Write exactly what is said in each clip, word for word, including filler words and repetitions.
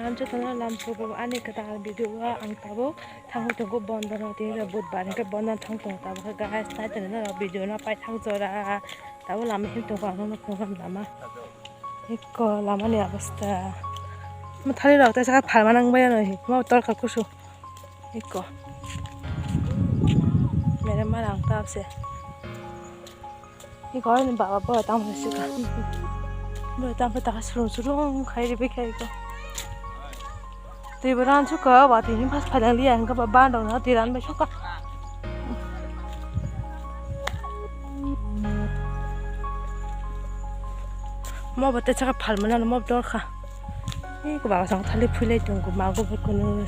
Ang jotono lamsogo ani kwtal video o ang tabuk thangwi tongo Bondona, tini budbar hinkhe Bondona thang tongo tabuk khe guys, nai tongdi norok video no paithak jora tabuk lama him tongo ang nono phunukha lama. Eko lama ni obostha. Mwthali rok teisa khe phalma nang bai ano hi. Mo torkar kusu. Eko. Mere ma rang ta se. Eko ni baba bo tang se ka. Bo tang ta ka surung surung khai ri bi khai ko. Twi bo ran suka, watwi him phas phaidang liya, hingke ba ban rok no twi ran bai suka. Mo bo teisa khe phalmani ano mo dor kha. Eko baba sang thali phulai tongo, mago bo kunu.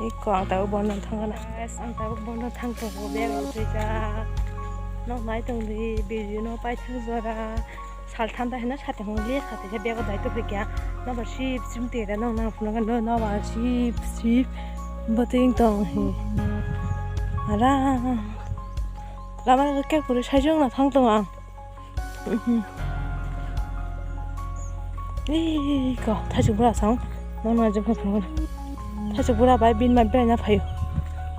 Eko ang tabuk Bondona thang gana. Guys, ang tabuk Bondona thang tongo, bag rok twijak. Nok nai tongdi, video no paithak jora. Sal thanda hino sate hwnli sate khe bego dai tongphikya. Nobar sip sip tera nong nang phunukha no nobar sip sip bwtwing tong hi. Ara lama khe kwrwi saijwk no thang tongo ang. Iko thaisuk bura sang. Nono je phai phungo. Thaisuk bura bai bin ma bena phaio.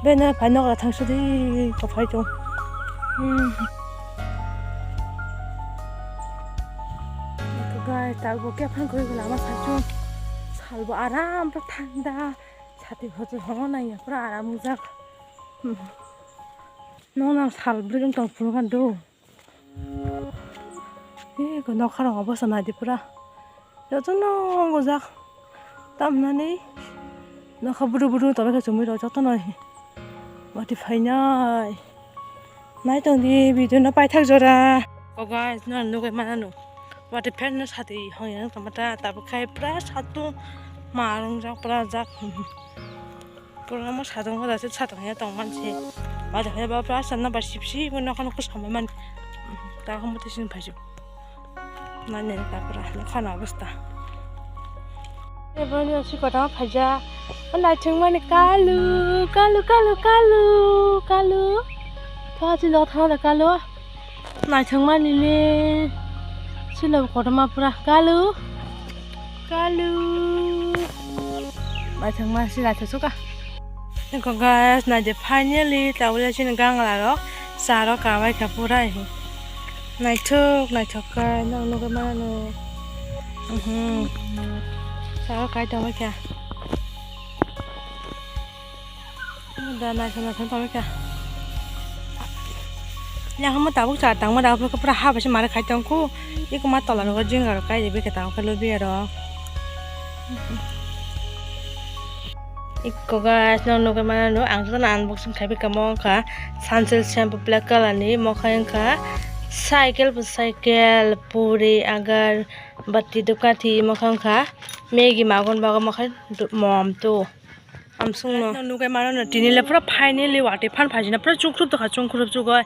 Bena phai nogra thang sudi ko phai chung. Hmm. Iko gai ta bo khe phang koi lama sai chung. Sal bo aram ta thanda. Sati hote hono nang ya pura aram jak. Hmm. Nono sal bwrwi tong phungo do. Iko nokha rok obo se naidi pura. Jotono gojak. Tamnani nokha buru buru tongwi khe chumui rok jotono. Watwi phainai. Nai tongdi video no paithak jora. O guys, no nugwi manano. Watwi phaino sati hongya tongmata tabuk khai pura satung ma rongjak pura jak. Pura mo sadong hoda se satong ya tong man se. Ba da ba pura sanna ba sip sip no kan ko sama man. Ta ko muti sin phaiju. Nani ta pura no khana obostha. E bani si kota phaija. Naithok mani kalu, kalu, kalu, kalu, kalu. Tha si no tha da kalu. Naithok mani le silo kotorma pura kalu kalu. Naithok ma si naithok suka. Eko guys, naidi finally tabuk le chini gangla rok cha rok kabai kha pura hi. Naithok naithok khe no nugwi mano. Mhm. Cha rok kai tongwi kha. Da naithok naithok tongwi kha. Yang mo tabuk cha tangma da pura ha bai se mare khai tong ku. Iko ma tola rogo jing aro kai de beke tang khe lubi aro. Iko guys no nugwi mano ang jana unboxing khai bika mo wngkha Sunsilk shampoo black color ni mo khai wngkha cycle bo cycle puri agar bati dukati mo khai wngkha Maggi magon bago mo khai mom tu. Hamsung no. No nugai mano no tini le pura finally watwi phan phaijina pura chukrup tokha chukrup chugoi.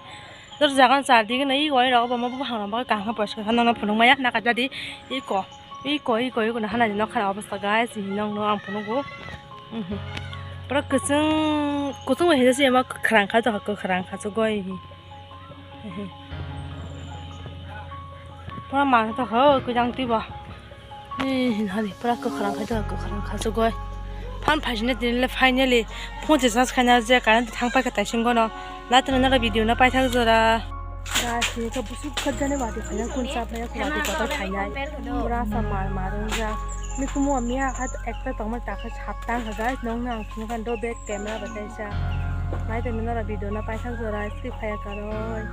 Dor jagan char dige na i goi rok bo mo bo hang rok kaham pois kha nang phunuk maya na kaja di iko iko iko iko na hana no khana obostha guys nong no ang phunugo. Mhm. Pura kwchwng kwchwng bai hede se ma kwkhwrang kha tokha kwkhwrang kha chugoi. Pura mang tokha kwchang twi bo. Ni hinhari pura kwkhwrang khai tokha kwkhwrang kha chugoi. Phan phaisina tini le finally phone se charge khaina je current thang paikha taising gono. Naitongni noro video no paithak jora. Guys, ni to busuk khajani wadi khaina kun chap nai wadi kotor khainai. Pura sa mar mar wngja. Mi kumu amia hat ekta tongma takha sap tang kha guys. Nong nang phunukha do back camera batai sa. Naitongni noro video no paithak jora skip khaya karoi.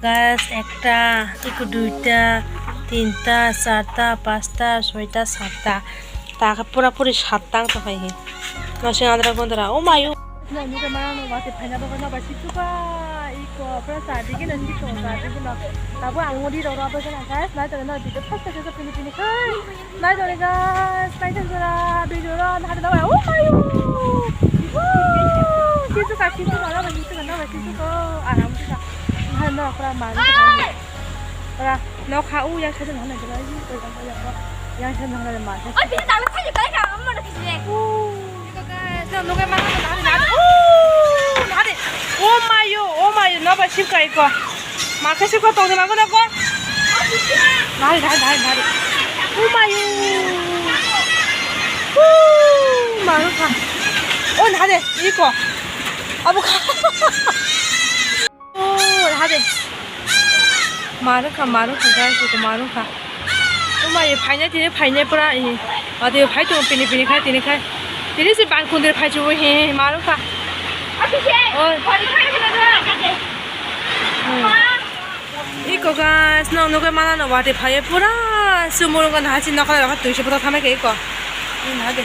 Guys, ekta, iko duita, tinta, charta, pasta, soita, satta. Ta khe pura puri satta wng tongkha hi. Masing andra gondra, oh mayo. No, nuke mana no, wate phaina bagwi no, ba sik suka, iko, pura sa digi no, sik suka, sa digi no. Tabo ang ngodi rok rok bagwi no, guys, nai tongwi no, video first time pini pini khai. Nai tongwi guys, nai tong jora, video ro, nai tong, oh mayo. Woo, sik suka, sik suka, no, sik suka, no, sik suka, aram suka. Nai no, pura mari. Ora, nokha u yang side nang nang jora, yang side nang nang ma. Oi, bisa tahu saja kau kan, mau nak sini. Nokha ma nang nang nang. Nari. Oh mayo, oh mayo, no ba sip kai ko. Ma ke sip ko tong nang ko. Nari, nari, nari, nari. Oh mayo. Iko. Abo kha. Oh, hade. Marung kha, marung kha, guys, iko marung kha. Tuma ye phaina tini phaina pura, eh. Ade phai tongo pini pini khai tini khai. Tini se ban kundir phai chubo he, marung kha. Oh. Hmm. Iko guys, nong nugui mana no watwi phaiwi pura sumurung gana hasi nokla rok twi se bwthak thamai khe iko. Ina de.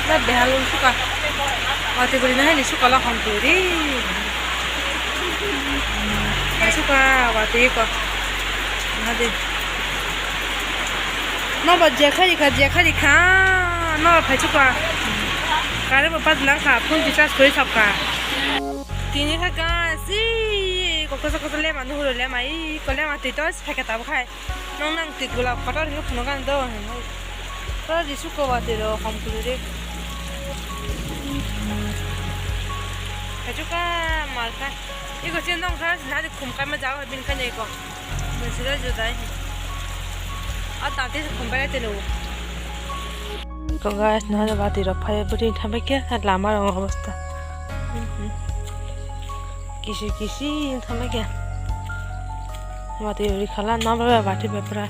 Na behal suka. Watwi bwrwi na hai ni suka la hom twi ri. Hai suka watwi iko. Na de. No ba jekhari kha, jekhari kha. No phai suka. Kare bo pat lang kha, phone recharge kori sap kha. Tini kha guys, ii, kokosa kosa lema nuhuru lema, ii, ko lema twi to phai khe tabuk khai. Nong nang twi gula kotor hinwi phunuk ani do hinwi. Kotor jisu kowa twi ro hom kuli ri. Kaichu ka mal kha. Iko chen nong kha, nadi khum kai ma jaga bin kha nei ko. Judai judai. A tati se khum bai tene o. Ko guys, nahale bati rok phai bwtwi thambai khe lama rok obostha. Kisi kisi thambai khe. Bati rikhala nabra bati bepra.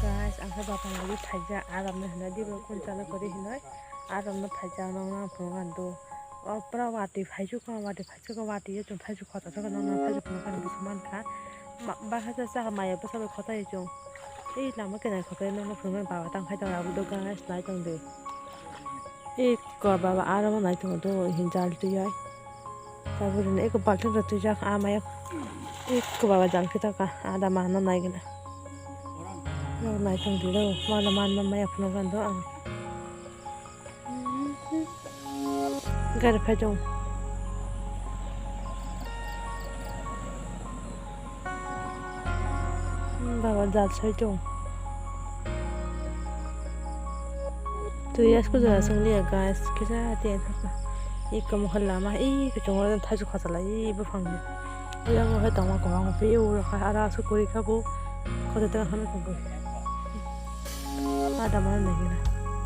Guys, ang khe bapang lagi thaija aram na hwnwi dibo kun chala kori hwnwi aram na thaija nang nang phungan do. O pura watwi phaisu kha, watwi phaisu kha, watwi o chwng phaisu khota saka nang nang phaisu phunukha ni bwswk mankha. Ma-, bakha sa saka maya bwsa bai khota ye chwng. Ei lama kenai khota ye nang nang phunukha baba tang khai tong abo doga nai tong de. Ei ko baba aro ma nai tong do hin jal twi ai. Tabuk ri eko balti rok twijak a maya. Eko baba jal khe taka ada ma no nai gana. Nok nai tong de do, ma no man ma maya phunukha do ang. Gari phai tong. Baba jal soi tong. Twi asko jora song liya guys, kisa tiya thaka. Iko mohor lama, iko chungo thaisu khachala, i buphang ni. Yang hai tongma kwbang pi uro kha ara su kuri kha bu. Khoto tang hana kha bu. Ada mana nai gana.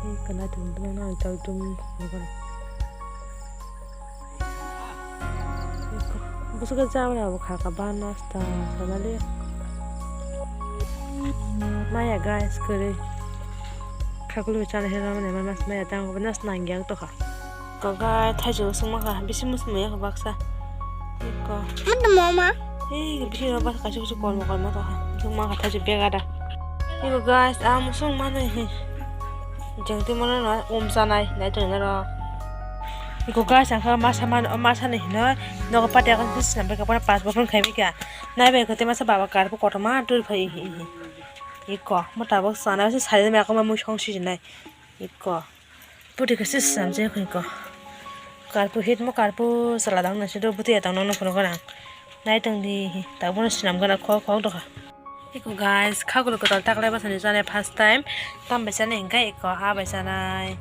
Iko nai tum dum na ta dum na gana. Busuka jabra bo kha ka ba nasta sabale. Maya guys kore. Khakulu chana hera mane mas maya tang bo nas nang yang to kha. Ko ga thaijo sungma kha bisi mus maya baksa. Ko. Mata mama. Ei bisi ro bas kachu kachu kolma kolma to kha. Sungma kha thaijo bega da. Iko guys a musung mane he. Jeng twi mano no um chanai nai tong naro. Iko guys ang kha masa man masa ni hino nogo pati akon khe swnam bai kha bono pas bokhorok khai bai kha. Nai bai kha tei masa baba karbo kotorma twi phai hi hi. Iko mo tabok sana se sari mai akoma mui song sijinai. Iko. Puti khe se swnam je iko. Karbo hit mo karbo sala dang na se do buti atang no no phunukha nang. Nai tong di hi. Tabok no swnam gana khok khok dokha. Iko guys, khagulu kwtal taklai bwsani chanai first time. Tam bai chanai hwnkhe iko aa bai chanai.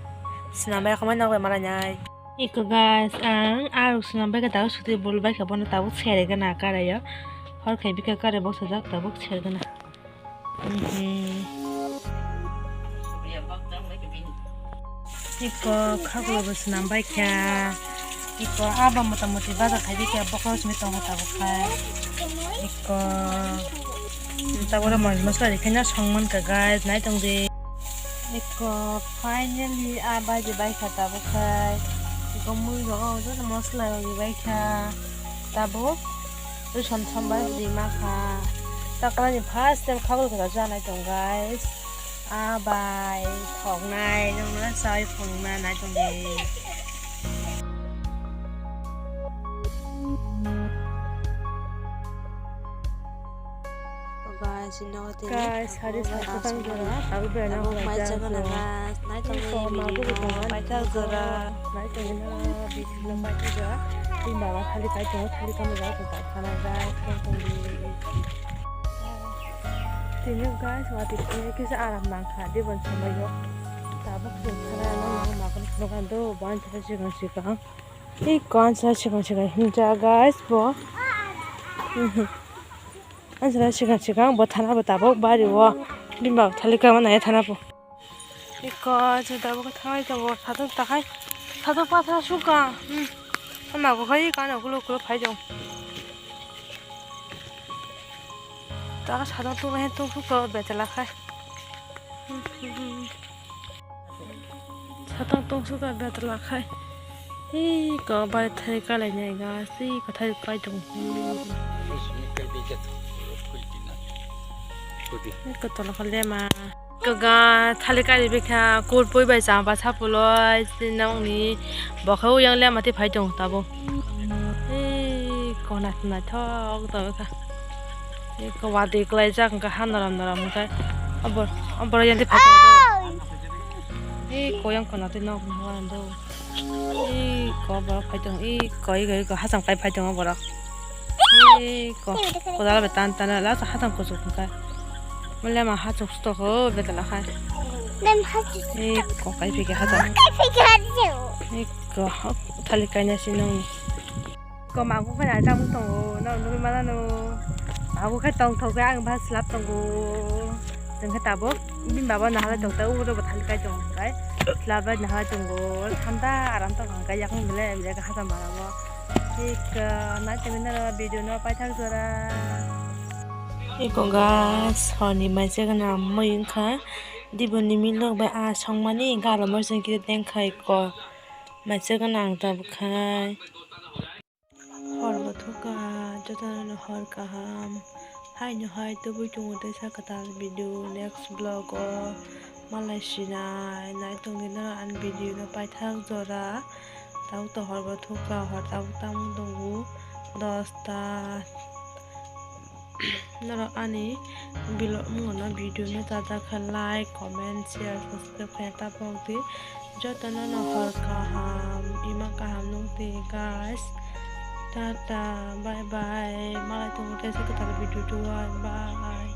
Swnam bai khwmai nok bai malainai. Iko guys, ang aa rok swnam bai khe tabuk swtwi bul bai khe bono tabuk sere gana karaio. Hor khai bikha kare bok sajak tabuk ser gana. Mhm. Iko khaglo bo swnam bai kha. Iko abo mota moti bazar khai kha bokol simi tongo tabuk khai. Iko tabuk oro mosla rikhaina songman kha guys nai tong di. Iko finally a baji bai kha tabuk khai. Iko mui rok joto mosla rok bai kha tabuk. Rwson sombai rima kha. Taklani first time khagol kwtal chanai tong guys. A bai thoknai nokno chai phunukna nai tong di. Guys, ino tini guys, hari abo saksa tang jora, abo bera abo na bai jaga na guys, nai tong di video, bai tang jora. Nai tong na video, bai tang jora. Tini baba thali pai tongo, thali kamo jaga tong pai khana guys, tong tong di. Tini guys, watwi kisa aram nangkha, dibon sombaio. Tabuk se khana nang nang makon khulukhan do, bo ansa sikang sikang. Ei ko ansa sikang sikang hinja guys bo. Ansa sikang sikang bo thana bo tabuk bari o. Bima thali kama nai thana bo. Iko je tabuk thangai tongo, satung takhai. Satok pathar suka. Hmm. Ama ko khai kano kulo kulo phai jong. Ta satok tu he tu suka betala khai. Hmm, hmm, hmm. Satok tu suka betala khai. Hi ko bai thai kalai nai ga si ko thai kai jong. Hi ko tola ko lema. Kaga thali kari bikha, kurpui bai chamba sapuloi, sinamni bokhe uyang lema ti phai tong tabo. Ei, kona naithok tong kha. Ei, kwadi kwlai jak wngkha, ha norom norom wngkha. Abor, abor yang ti phai tong. Ei, koyang kona ti nok ni hwa ando. Ei, ko borok phai tong, ei, koi, koi, koi, hachang kai phai tong borok. Ei, ko, kodal bai tan tan la, hachang kuchuk wngkha. Mole ma hachuk stok ho, betala khai. Mem hachuk. Ei, ko kai phike hachang. Kai phike hachuk. Ei, ko, thali kaina si nong. Ko magu khai na jang tongo, no nugui mana no. Magu khai tong thok ang ba slap tongo. Jeng khe tabuk bini baba nahalai tong tei uro bo thali kai tong kai. Slap bai nahalai tongo. Thanda aram tong kai yakung bele bele hachang bara bo. Thik, ah, nai tongwi naro video no paithak jora. Eko guys, horni maise gana mui wngkha. Diboni milok bai a songmani galo morseng kiri tengkha eko. Maise gana ang tabuk khai. Hor bo thukha, jotono hor kaham. Haino hai tubui tongo teisa kwtal video next vlog o malai sinai nai tongdi norok ani video no paithak jora. Tabuk to hor bo thukha, hor tabuk tamo tongo dosta. Norok ani vlog mungno video no chajak kha like, comment, share, subscribe khe ta pokdi. Jotono no hor kaham, ima kaham nukdi guys. Tata, bye bye. Malai tongo teisa kwtal video tuwai. Bye.